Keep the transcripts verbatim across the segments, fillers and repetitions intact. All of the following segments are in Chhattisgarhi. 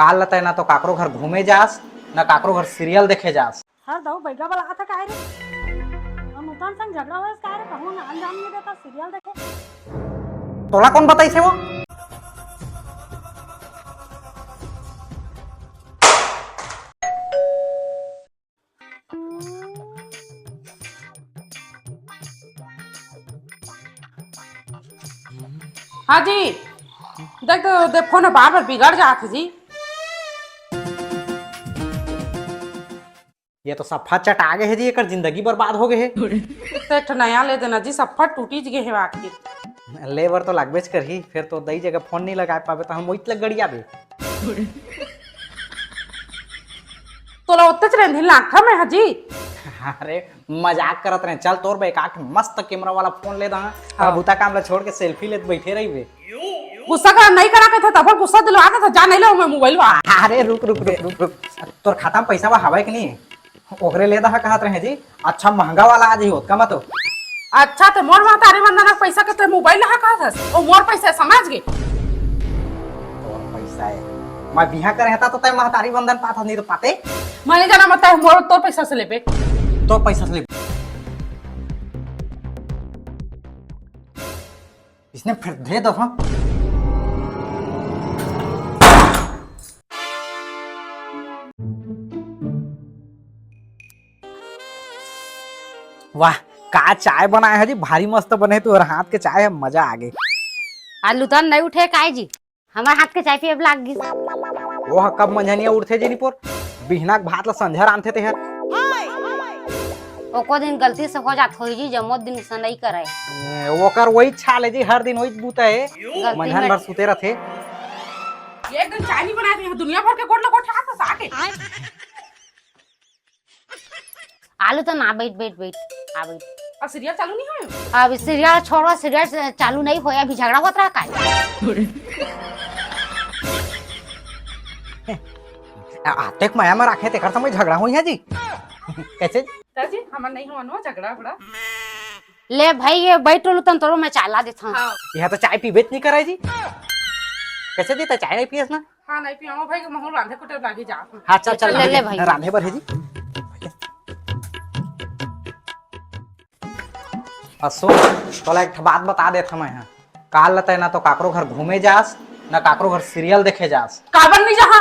काल ल तैं ना तो काकरो घर घूमे जास, ना काकरो घर सीरियल देखे जास। हर दऊ बैगा बला था काहे रे? हम उतन संग झगड़ा होयस काहे रे? कहूँ ना अनजान में देता सीरियल देखे। तोला कौन बताइस हे वो? हाँ जी, देख, दे फोन बार बार बिगड़ जात हे जी। ये तो सफा चटा गे हे जी, एकर जिंदगी बर्बाद हो गे हे। तो एक ठो नया ले देना जी, सफा टूटी गे हे आखिर। ले बर तो लागबेच करही, फेर तो दई जगह फोन नहीं लगा पाबे, तो हम वही लग गड़ियाबे। तोला ओतेच रेंधिन लागथा मैं ह जी। अरे, मजाक करत रहे। चल, तोर बर एक आठ मस्त कैमरा वाला फोन ले दहा। हाँ। बुता काम ला छोड़ के सेल्फी लेत बैठे रहिबे। गुस्सा कर, नहीं करा के था, तब गुस्सा दिलवा देता, जा नहीं ले मैं मोबाइल वा। अरे, रुक, रुक, रुक, रुक, रुक। तोर खाता में पैसा वा हवय कि नहीं? ओकरे ले दहा कहत रहे जी। अच्छा, महंगा वाला आ जाही, ओतका म तो। अच्छा, ते मोर महतारी वंदना के पैसा के ते मोबाइल लहा कहत हस? ओ मोर पैसा हे, समझ गे? तोर पैसा हे। मैं बिहा करे हता तो तै महतारी वंदन पात हस, नहीं तो पाते। मैं नहीं जाना, मैं तै मोर, तोर पैसा से लेबे। तोर पैसा से लेबे। इसने फिर दे दो, हाँ। वाह, का चाय बनाए हे जी, भारी मस्त बने हे तुंहर हाथ के चाय हे, मजा आ गे। आलू तो नहीं उठे काय जी, हमर हाथ के चाय पिए लाग गिस। ओह, कब मंझनिया उठथे जी निपोर, बिहना के भात ला संझा रांधथे तेहर। एको दिन गलती से हो जात होही जी, जम्मो दिन से नहीं करे। ए, ओकर वही चाल हे जी, हर दिन वही बूता हे, गलती मंझन में भर सुते रथे। एक दिन चाय नहीं बनाए थे, दुनिया भर के गोड़ लगोट हाथ फंसा के। आलू तो ना, बैठ, बैठ, बैठ, आ बैठ। अब सीरियल चालू नहीं होय? अब सीरियल छोड़वा, सीरियल से चालू नहीं होय, अभी झगड़ा होत रहा काय? आ-, आतेक मया में राखे, तेकर समय झगड़ा होई है जी। कैसे? सर जी, हमर नहीं होनो झगड़ा बड़ा। ले भाई, ये बैठ लो, तन तोरो मैं चाय ला देता हूँ। हाँ। यहाँ तो चाय पीबे नहीं करे जी। कैसे जी, तै चाय नहीं पियस ना? हाँ, नहीं पियाओ भाई, महूँ रांधे कुटे लागी जात हूँ। हाँ, चल, चल, ले, ले भाई। रांधे बर है जी। आ सुन, तोला एक ठो बात बता देत हँव मैं, हाँ। काल ल तैं ना तो काकरो घर घूमे जास, ना काकरो घर सीरियल देखे जास। काबर नहीं जाहा?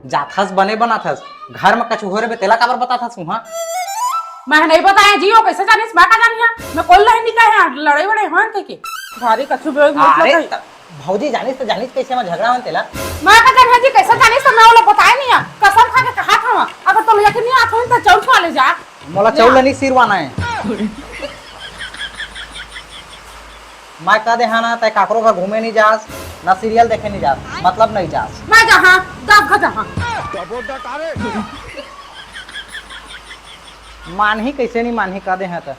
जाथस बने बनाथस, घर म कछु हो रे बे, तेला काबर बताथस उहाँ? मैं नहीं बताया जी, वो कैसे जानिस, मैं का जानिया? मैं कोई लही नहीं कहे, लड़ाई वड़ाई होन कहिके। भारी कछु बे, अरे, मतलब त-, भौजी जानिस त जानिस कैसे म झगड़ा होन तेला? मैं का जानिया जी, कैसे जानिस त मैं ओला बताए नहीं आ। कसम खा के कहा था, अगर तोला यकीन नहीं आत होन त चौक वाले जा। मोला ले चौल आ। नहीं सिरवाना है। मैं कह दे हाँ ना, तै काकरो घर घूमे नहीं जास, ना सीरियल देखे नहीं जास, मतलब नहीं जास। मैं जहाँ, दस घर जहाँ। मानही कैसे नहीं मानही, कह दे हाँ तो।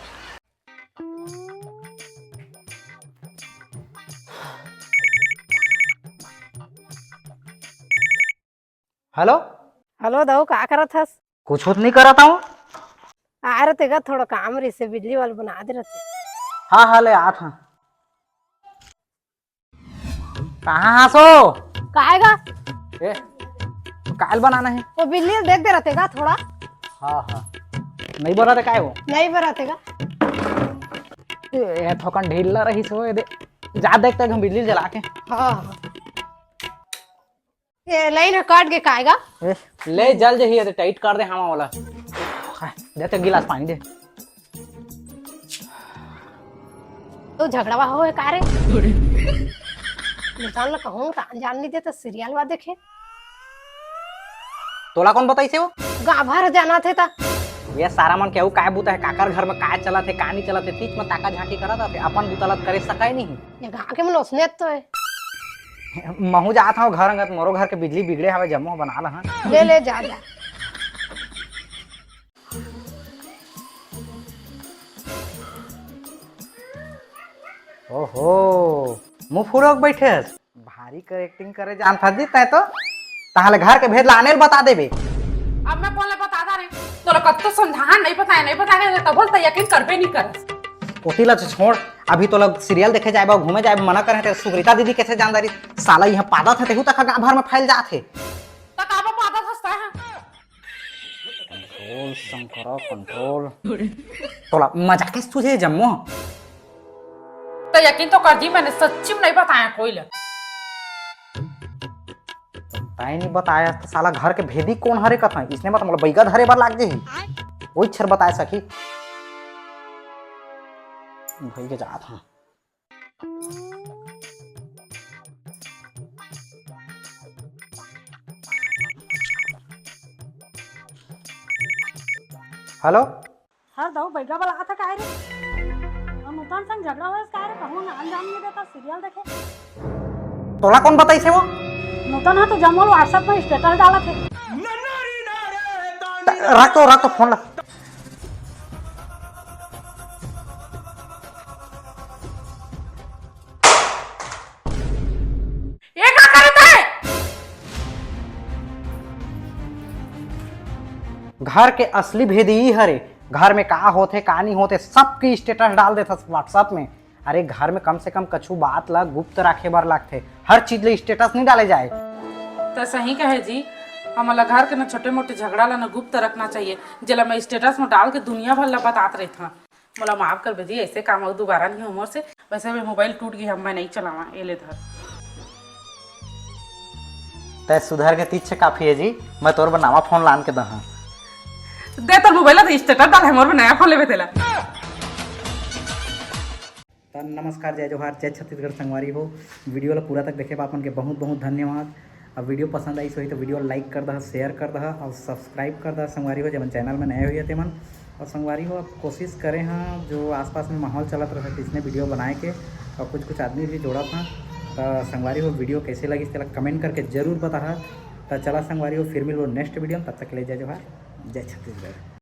हेलो। हेलो दाऊ, का करत हस? कुछ होत नहीं करत हूँ। आ रहे तेगा, थोड़ा काम रहिसे, बिजली वाला बना दे रहते। हाँ, हाँ, ले आत हाँ। कहाँ हस ओ? काहे गा? ए, काल बनाना है। वो बिजली देख दे रहते गा थोड़ा। हाँ, हाँ। नहीं बरत हे काय वो? नहीं बरत हे गा। ए, थोकन ढीला रहिस हो, ए दे। जा देख ते हम बिजली जला के। हाँ, हाँ। ये लाइन ह कट गे काय गा? ए, ले जल जही, ये टाइट कर दे हवा वाला। हाँ, दे तो गिलास पानी दे। तो झगड़वा होय का रे? इंसान ला कहूँ त जान नहीं देता, सीरियल वा देखे। तोला कौन बताइस हे वो? गाँव भर जाना थे ता। ये सारा मन के अउ काय बूता हे, काकर घर में काय चलत हे, का नहीं चलत हे, तीच में ताका झांकी करत हे, अपन बूता ला करे सकाय नहीं। ये गाँव के मन ओसने तो है। महू जात हूँ घर अंगत, मोरो घर के बिजली बिगड़े हवे, जम्मो बना लहन। ले, ले, जा, जा। ओहो, मुंह फुरोक बैठे हस। भारी कर एक्टिंग करे जानत हस जी तैं तो। ताहले घर के भेद ला आने ल बता देबे। अब मैं बोले बता दा रे। तोला कत्तो समझाहा, नहीं बताया, नहीं बताया, तब बोल, तैं यकीन करबे नहीं करस। ओती ला तो छोड़, अभी तोला सीरियल देखे जाए बर, घूमे जाए बर मना करे, ते सुग्रीता दीदी कैसे जान डारी? साला इहाँ पादत हे, तेहू तक गाँव भर में फैल जात हे। त काबर पादत हस तैं ह? Control Shankara, control. तोला मजाक के सूझे जम्मो। त यकीन तो कर जी, मैंने सच्ची में नहीं बताया कोई ला। तैं नहीं बताया त साला घर के भेदी कोन हरे कथंव? इसने मत मोला बइगा धरे बर लाग जाही। ओही छर बताय सकही। भइया जात हंव। हेलो। हर दऊ बइगा बलात हे काय रे? अउ नूतन संग झगड़ा होइस काय रे? कहूँ ना अनजान में देता सीरियल देखे। तोला कोन बताइस हे वो? नूतन ह तो जम्मो ल WhatsApp में status डालत हे। रख तो, रख तो फोन ला। ये का करत हे? घर के असली भेदी ई हरे। घर में का होथे, का नहीं होथे, सबके status डाल देथस WhatsApp में। अरे, घर में कम से कम कछु बात ला गुप्त राखे बर लागथे। हर चीज ले status नहीं डाले जाए। त सही कहे जी, हमन ला घर के न छोटे मोटे झगड़ा ला न गुप्त रखना चाहिए, जेला मैं status में डाल के दुनिया भर ला बतात रहिथंव। मोला माफ करबे जी, ऐसे काम अउ दोबारा नहीं हो मोर से। वैसे भी मोबाइल टूट गई, अब मैं नहीं चलावा, ये ले धर। तै सुधर के तीच काफी है जी, मैं तोर बर नवा फोन लान के दहा। दे तोर मोबाइल ला, तो status डाल है मोर बर नया फोन लेबे तेला। त नमस्कार, जय जोहार, जय छत्तीसगढ़ संगवारी हो। वीडियो ला पूरा तक देखे बा अपन के बहुत बहुत धन्यवाद। अब वीडियो पसंद आइस होही तो वीडियो like कर दहा, share कर दहा और subscribe कर दहा संगवारी हो, जेमन channel में नए होइया तेमन। और संगवारी हो, अब कोशिश करे हाँ जो आसपास में माहौल चलत रहे इसने वीडियो बनाए के, और कुछ कुछ आदमी भी जोड़त हाँ। त संगवारी हो, वीडियो कैसे लगिस तेला comment करके जरूर बताहा। त चला संगवारी हो, फिर मिलबो next वीडियो में, तब तक के लिए जय जोहार, जय छत्तीसगढ़।